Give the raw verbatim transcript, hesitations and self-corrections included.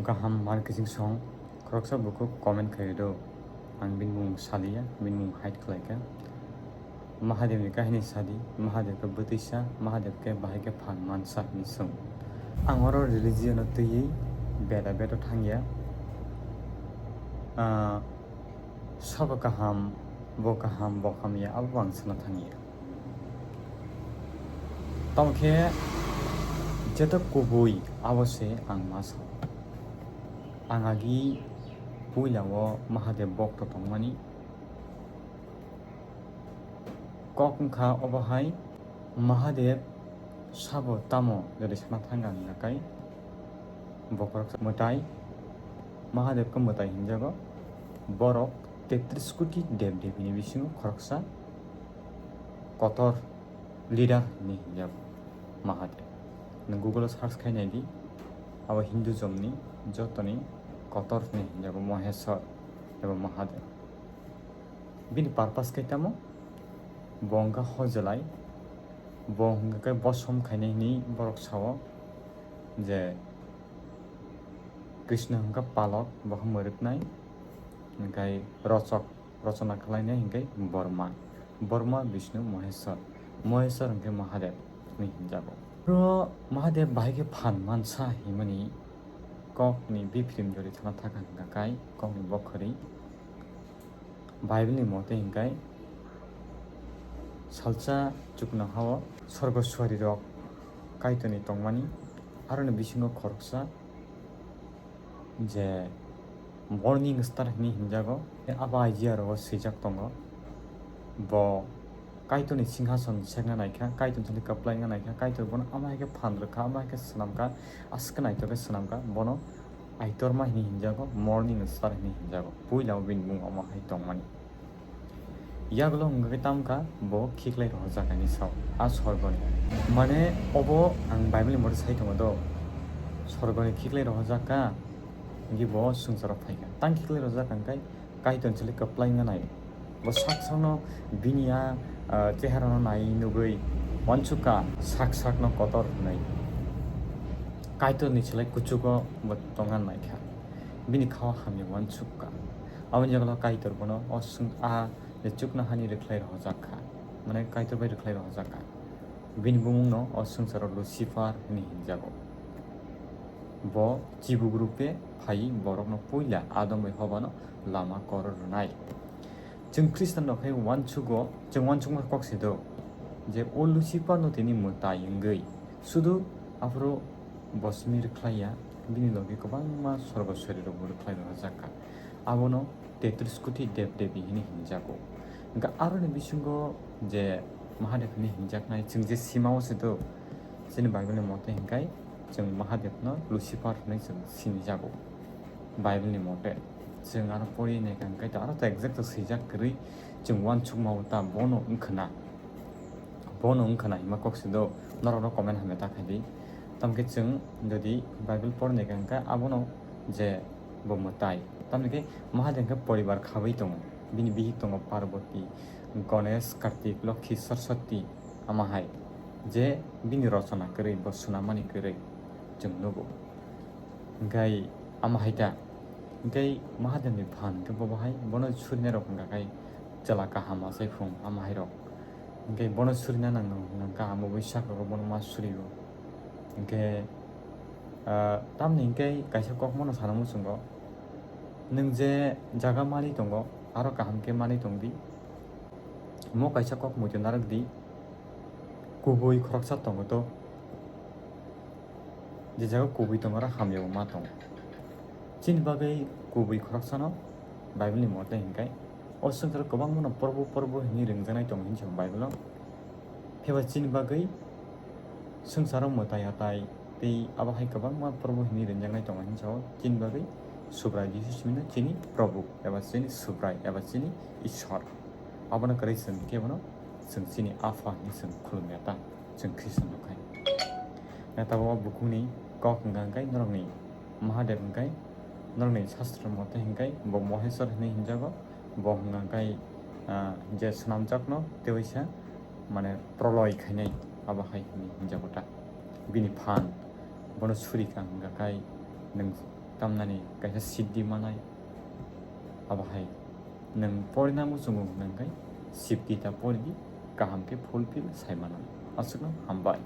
Kaham mar kiching song khoroksa bukhuk comment khai do. Ang bini mung saliya, bini mung hide khlaikha. Mahadevni kahini sadi, Mahadev khe bwtwisa, Mahadev khe bahai khe phan mansa hinwi swng. Ang oro religion-o twiwi beda bedo thangya. Ah, sabo kaham, bo kaham, bo hamya, abo ang sana thangya. Tamo khe jeto kubui abo se ang ma sao. Ang agi puila o Mahadev bokto tongmani. Kok wngkha obo hai Mahadev sabo tamo jodi sana thangkha hwnka kai bokhorok mwtai, Mahadev khe mwtai hinjago. Borok tetris koti dev devini bisingo khoroksa kotor leader hinwi hinjago Mahadev. Nwng Google o search khai naidi, abo Hinduism ni jotoni kotor hinwi hinjago Maheshwar eba Mahadev. Bini purpose khe tamo? Bo wngkha hojlai, bo hwnkha khe bosom khainai hinwi borok sao je Krishna hwnkha palok, bo khe mwrwknai, hwnkhe rochok, rochona khlainai hwnkhe Borma, Borma Vishnu Maheshwar, Maheshwar hwnkhe Mahadev hinwi hinjago. Oro Mahadev bahai khe phan mansa himani kokni biphirim jodi thana thaka hwnkha kai kokni bokhorwi. Bible ni mote hwnkhe salsa chuknohao sorgo suarirok Kaitorni tongmani, aroni bisingo khoroksa je morning star hinwi hinjago. Abo idea rogo swijak tongo. Bo Kaitorni singhason sekna naikha, Kaitorni thani kwplai wngna naikha, Kaitor bono ama hai khe phan rwkha, ama hai khe swnamkha, aswk khe naithok khe swnamkha, bono Aitorma hinwi hinjago, morning star hinwi hinjago. Puila o bini mung omo hai tongmani. Yagulo hwnkhe tamkha bo khiklai rohorjak ani sao, a sorgoni. Mane obo ang Bible ni mote sai tongo do, sorgoni khiklai rohorjak kha, hwnkhe bo swngcharo phaikha. Tang khiklai rohorjak kha hwnkhe Kaitor chwlwi kwplai wngnai. Bo sak sakno bini a, ah, cheharano nai nugwi uansukha, sak sakno kotor hwnwi. Kaitorni chwlai kuchugo bo tongna naikha. Bini khao hamya uansukha. Aboni jagalo Kaitor bono o swng-, a je chuknohani rwkhlai rohorjak kha. Mane Kaitor bai rwkhlai rohorjak kha. Bini bumungno o swngcharo Lucifer hwnwi hinjago. Bo chibuk rupe phaiwi borokno puila Adam bai Hobano lama koro rwnai. Chwng Khristanrok hai uansugo, chwng uansukma kok se do je o Luciferno tini mwtai wngwi sudu aphuru bo simi rwkhlaiya, bini logi kwbangma sorgo sorirokbo rwkhlai rwjakha. Abono tetris koti dev devi hwnwi hinjago. Hwnkhe aroni bisingo je Mahadev hwnwi hinjaknai, chwng je simao se do, chini Bible ni mote hwnkhe chwng Mahadevno Lucifer hwnwi chwng sinijago. Bible ni mote chwng aro pori naikha hwnkhe to aro to exact to swijak kwrwi, chwng uansukmao ta bono wngkhwna. Bono wngkha na hima kok se do, norokno comment hamya ta khaidi. Tamkhe chwng jodi Bible porni hwnkha hwnkhe abono je bo mwtai. Tamni khe Mahadev hwnkhe poribar khawi tongo. Bini bihik tongo Parvati, Ganesh, Kartik, Lokhi, Saraswati, ama hai je bini rochona kwrwi, bo swnamani kwrwi chwng nugo. Hwnkhe ama hai ta, hwnkhe Mahadevni phan hwnkhe bo bahai bono surinairok hwnkha khai chwla kaham achai phung ama hairok. Hwnkhe bono surina nang nang kaham bo bai sakrogo bono ma surio. Hwnkhe, ah, tamni hwnkhe kaisa kok bono sana muchungo, nwng je jaga mali tongo aro kaham khe mali tongdi. Mo kaisa kok muitu narwk di, kubui khoroksa tongo to. Je jaga kubui tongo, oro hamya bo ma tongo. Chini bagwi kubui khoroksano Bible ni mote hwnkhe o swngcharo kwbangmano porbo porbo hwnwi rwngjaknai tongo hinwi sabo Bible o. Phiya ba chini bagwi swngcharo mwtai atai tei abo hai kwbangma porbo hwnwi rwngjaknai tongo hinwi sabo chini bagwi Subrai Jisu simino chini Probhu eba chini Subrai eba chini Ishwar. Abono kwrwi chwng kebono chwng chini Apha hwnwi chwng khulumya ta, chwng Khristian rok hai. Nai tabuk o bukhukni kok hwnkha hwnkhe norokni Mahadev hwnkhe norokni sastro mote hwnkhe bo Moheswar hwnwi hwnjago, bo hwnkha hwnkhe, ah, je swnamjakno tei waisa mane proloi khainai abo hai hwnwi hwnjago ta. Bini phan bono suri kha hwnkha khai nwng tamnani kaisa siddhi manai. Abo hai nwng porina muchungo hwnka hwnkhe Shiv Gita poridi, kaham khe fulfill sai mano. Aswkno hambai.